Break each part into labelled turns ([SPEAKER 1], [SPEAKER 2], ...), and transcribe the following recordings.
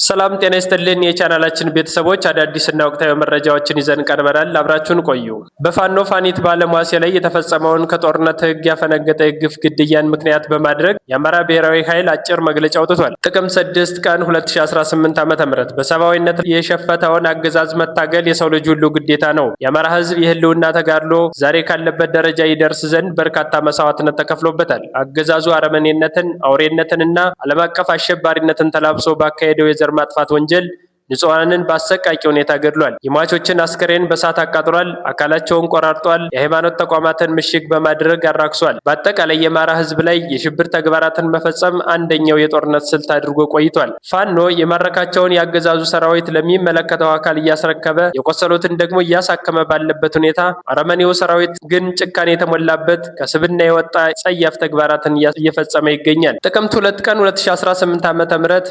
[SPEAKER 1] ሰላም ጤና ይስጥልን የቻናላችን ቤተሰቦች፣ አዳዲስና ወቅታዊ መረጃዎችን ይዘን ቀርበናል። አብራችሁን ቆዩ። በፋኖ ፋኒት ባለሟሴ ላይ የተፈጸመውን ከጦርነት ሕግ ያፈነገጠ የግፍ ግድያን ምክንያት በማድረግ የአማራ ብሔራዊ ኃይል አጭር መግለጫ አውጥቷል። ጥቅምት 6 ቀን 2018 ዓ.ም በሰብአዊነት የሸፈተውን አገዛዝ መታገል የሰው ልጅ ሁሉ ግዴታ ነው። የአማራ ሕዝብ የህልውና ተጋድሎ ዛሬ ካለበት ደረጃ ይደርስ ዘንድ በርካታ መስዋዕትነት ተከፍሎበታል። አገዛዙ አረመኔነትን፣ አውሬነትንና ዓለም አቀፍ አሸባሪነትን ተላብሶ ባካሄደው የዘር ማጥፋት ወንጀል ንጹሐንን በአሰቃቂ ሁኔታ ገድሏል። የሟቾችን አስከሬን በእሳት አቃጥሏል። አካላቸውን ቆራርጧል። የሃይማኖት ተቋማትን ምሽግ በማድረግ አራክሷል። በአጠቃላይ የአማራ ሕዝብ ላይ የሽብር ተግባራትን መፈጸም አንደኛው የጦርነት ስልት አድርጎ ቆይቷል። ፋኖ የማረካቸውን የአገዛዙ ሰራዊት ለሚመለከተው አካል እያስረከበ የቆሰሉትን ደግሞ እያሳከመ ባለበት ሁኔታ አረመኔው ሰራዊት ግን ጭካኔ የተሞላበት ከስብና የወጣ ጸያፍ ተግባራትን እየፈጸመ ይገኛል። ጥቅምት 2 ቀን 2018 ዓ.ም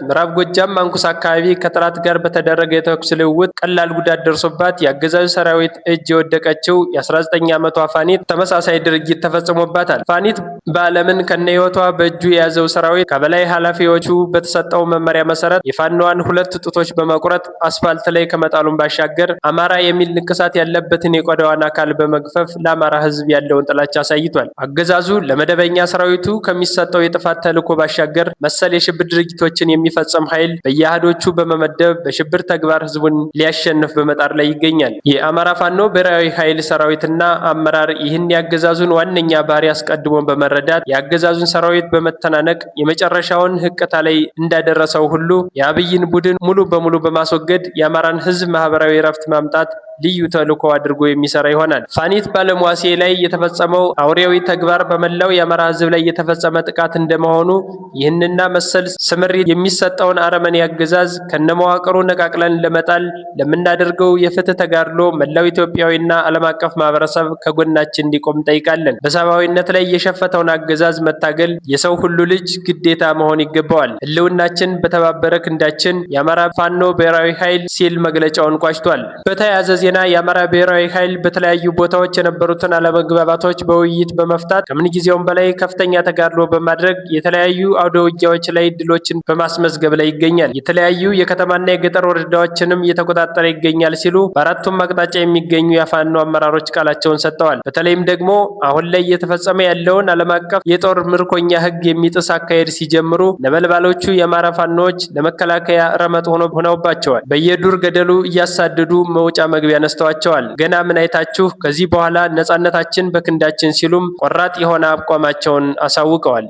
[SPEAKER 1] ምዕራብ ጎጃም ማንኩስ አካባቢ ከጠላት ጋር በተደረገ የተኩስ ልውውጥ ቀላል ጉዳት ደርሶባት የአገዛዙ ሰራዊት እጅ የወደቀችው የ19 ዓመቷ ፋኒት ተመሳሳይ ድርጊት ተፈጽሞባታል። ፋኒት በዓለምን ከነህይወቷ በእጁ የያዘው ሰራዊት ከበላይ ኃላፊዎቹ በተሰጠው መመሪያ መሰረት የፋኖዋን ሁለት ጡቶች በመቁረጥ አስፋልት ላይ ከመጣሉን ባሻገር አማራ የሚል ንቅሳት ያለበትን የቆዳዋን አካል በመግፈፍ ለአማራ ሕዝብ ያለውን ጥላቻ አሳይቷል። አገዛዙ ለመደበኛ ሰራዊቱ ከሚሰጠው የጥፋት ተልዕኮ ባሻገር መሰል የሽብር ድርጊቶችን የሚፈጽም ኃይል በየአህዶቹ በመመደብ በሽብር ተግባር ህዝቡን ሊያሸንፍ በመጣር ላይ ይገኛል። የአማራ ፋኖ ብሔራዊ ኃይል ሰራዊትና አመራር ይህን የአገዛዙን ዋነኛ ባህሪ አስቀድሞ በመረዳት የአገዛዙን ሰራዊት በመተናነቅ የመጨረሻውን ህቅታ ላይ እንዳደረሰው ሁሉ የአብይን ቡድን ሙሉ በሙሉ በማስወገድ የአማራን ህዝብ ማህበራዊ እረፍት ማምጣት ልዩ ተልዕኮ አድርጎ የሚሰራ ይሆናል። ፋኒት ባለሟሴ ላይ የተፈጸመው አውሬያዊ ተግባር በመላው የአማራ ህዝብ ላይ የተፈጸመ ጥቃት እንደመሆኑ ይህንና መሰል ስምሪት የሚሰጠውን አረመኔ አገዛዝ ከነመዋቅሩ ነቃቅለን ለመጣል ለምናደርገው የፍትህ ተጋድሎ መላው ኢትዮጵያዊና ዓለም አቀፍ ማህበረሰብ ከጎናችን እንዲቆም እንጠይቃለን። በሰብአዊነት ላይ የሸፈተውን አገዛዝ መታገል የሰው ሁሉ ልጅ ግዴታ መሆን ይገባዋል። ህልውናችን በተባበረ ክንዳችን። የአማራ ፋኖ ብሔራዊ ኃይል ሲል መግለጫውን ቋጭቷል። በተያያዘ ዜና የአማራ ብሔራዊ ኃይል በተለያዩ ቦታዎች የነበሩትን አለመግባባቶች በውይይት በመፍታት ከምንጊዜውም በላይ ከፍተኛ ተጋድሎ በማድረግ የተለያዩ አውደ ውጊያዎች ላይ ድሎችን በማስመዝገብ ላይ ይገኛል። የተለያዩ የከተማና የገጠር ወረዳዎችንም እየተቆጣጠረ ይገኛል ሲሉ በአራቱም አቅጣጫ የሚገኙ የፋኖ አመራሮች ቃላቸውን ሰጥተዋል። በተለይም ደግሞ አሁን ላይ እየተፈጸመ ያለውን ዓለም አቀፍ የጦር ምርኮኛ ሕግ የሚጥስ አካሄድ ሲጀምሩ ነበልባሎቹ የአማራ ፋኖዎች ለመከላከያ ረመጥ ሆነውባቸዋል። በየዱር ገደሉ እያሳደዱ መውጫ መግቢያ ነስተዋቸዋል። ገና ምን አይታችሁ ከዚህ በኋላ ነጻነታችን በክንዳችን ሲሉም ቆራጥ የሆነ አቋማቸውን አሳውቀዋል።